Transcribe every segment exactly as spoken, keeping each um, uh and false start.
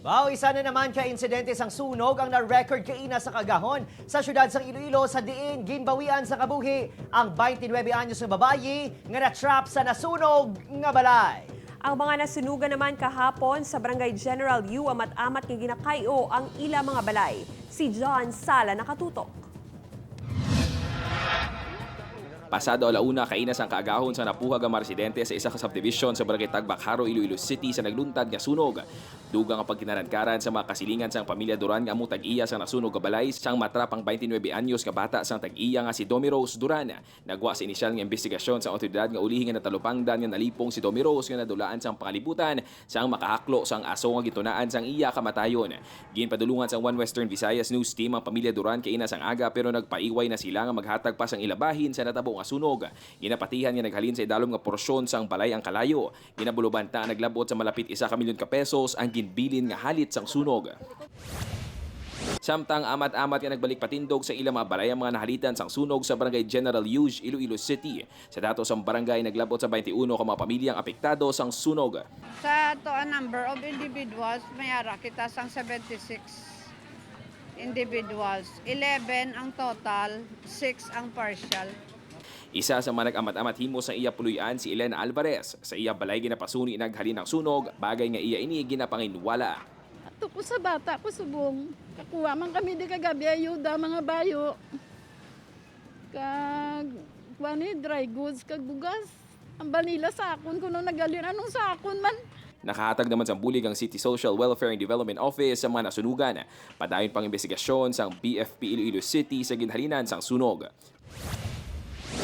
Wow, isa na naman ka insidente sang sunog ang na-record kaina sa kaagahon sa siyudad sang Iloilo, sa diin ginbawian sa kabuhi ang twenty-nine anyos nga babayi nga na-trap sa nasunog nga balay. Ang mga nasunugan naman kahapon sa Barangay General U, amat-amat nga ginakay-o ang ila mga balay. Si John Sala nakatutok. Pasado ala una kaina sang kaagahon sa napuhag ang mga residente sa isa ka subdivision sa Barangay Tagbakjaro, Iloilo City, sa nagluntad nga sunog. Dugang ang pagkinarankaran sa mga kasilingan sang pamilya Duran nga amo tag-iya sang nasunog nga balay sang matrap ang twenty-nine anyos nga bata sang tag-iya nga si Domi Rose Duran. Nagwa sa inisyal nga imbestigasyon sa awtoridad nga ulihi nga natalupangdan nga nalipong si Domi Rose nga nadulaan sang pangalibutan sang makahaklo sang aso nga gitunaan sang iya kamatayon. Ginpadulungan sang One Western Visayas News Team ang pamilya Duran kaina sang aga, pero nagpaiway na sila nga maghatag pa sang ila bahin sa natabo nga sunog. Ginapatihan nga naghalin sa idalom nga porsyon sang balay ang kalayo. Ginabulobanta nga naglab-ot sa malapit isa ka milyon ka pesos ang ginbilin nga halit sang sunog. Samtang amat-amat nga nagbalik patindog sa ila mga balay ang mga nahalitan sang sunog sa Barangay General Uge, Iloilo City. Sa datos sang barangay, naglab-ot sa twenty-one ka mga pamilya ang apektado sang sunog. Sa to a number of individuals, may ara kita sang seventy-six individuals. Eleven ang total, six ang partial. Isa sa mga nag-amat-amat himo sa iya puloy-an si Elena Alvarez. Sa iya balay ginapasuni naghalin ang sunog, bagay nga iya ini ginapanginwala. Ato ko sa bata ko subong. Kakuha man kami di kagabi ayuda, mga bayo. Kag, kuwan ni, dry goods, kag bugas. Ang vanilla sa akon, kuno naghalin, anong sa akon man? Nakahatag naman sang bulig ang City Social Welfare and Development Office sa mga nasunugan. Padayon pang imbestigasyon sang B F P Iloilo City sa ginhalinan sang sunog.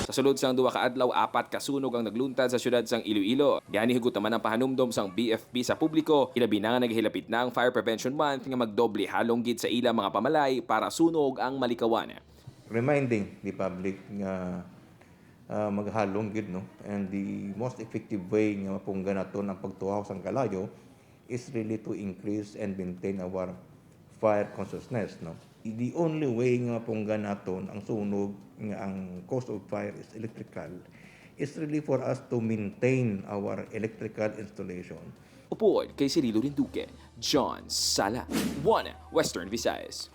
Sa sulod sang duha ka adlaw, apat ka sunog ang nagluntad sa siyudad sang Iloilo. Gani, hugot naman ang pahanumdom sang B F P sa publiko, ilabi na nga nagahilapit na ang Fire Prevention Month nga magdoble halong gid sa ila mga pamalay para sunog ang malikawan. Reminding the public nga, ah, maghalong gid, no? And the most effective way nga mapunggan naton ang pagtuhaw sang kalayo is really to increase and maintain our fire consciousness, no? The only way nga mapunggan naton ang sunog nga ang cause of fire is electrical is really for us to maintain our electrical installation. Upod kay Cirilo Rinduque, John Sala, One Western Visayas.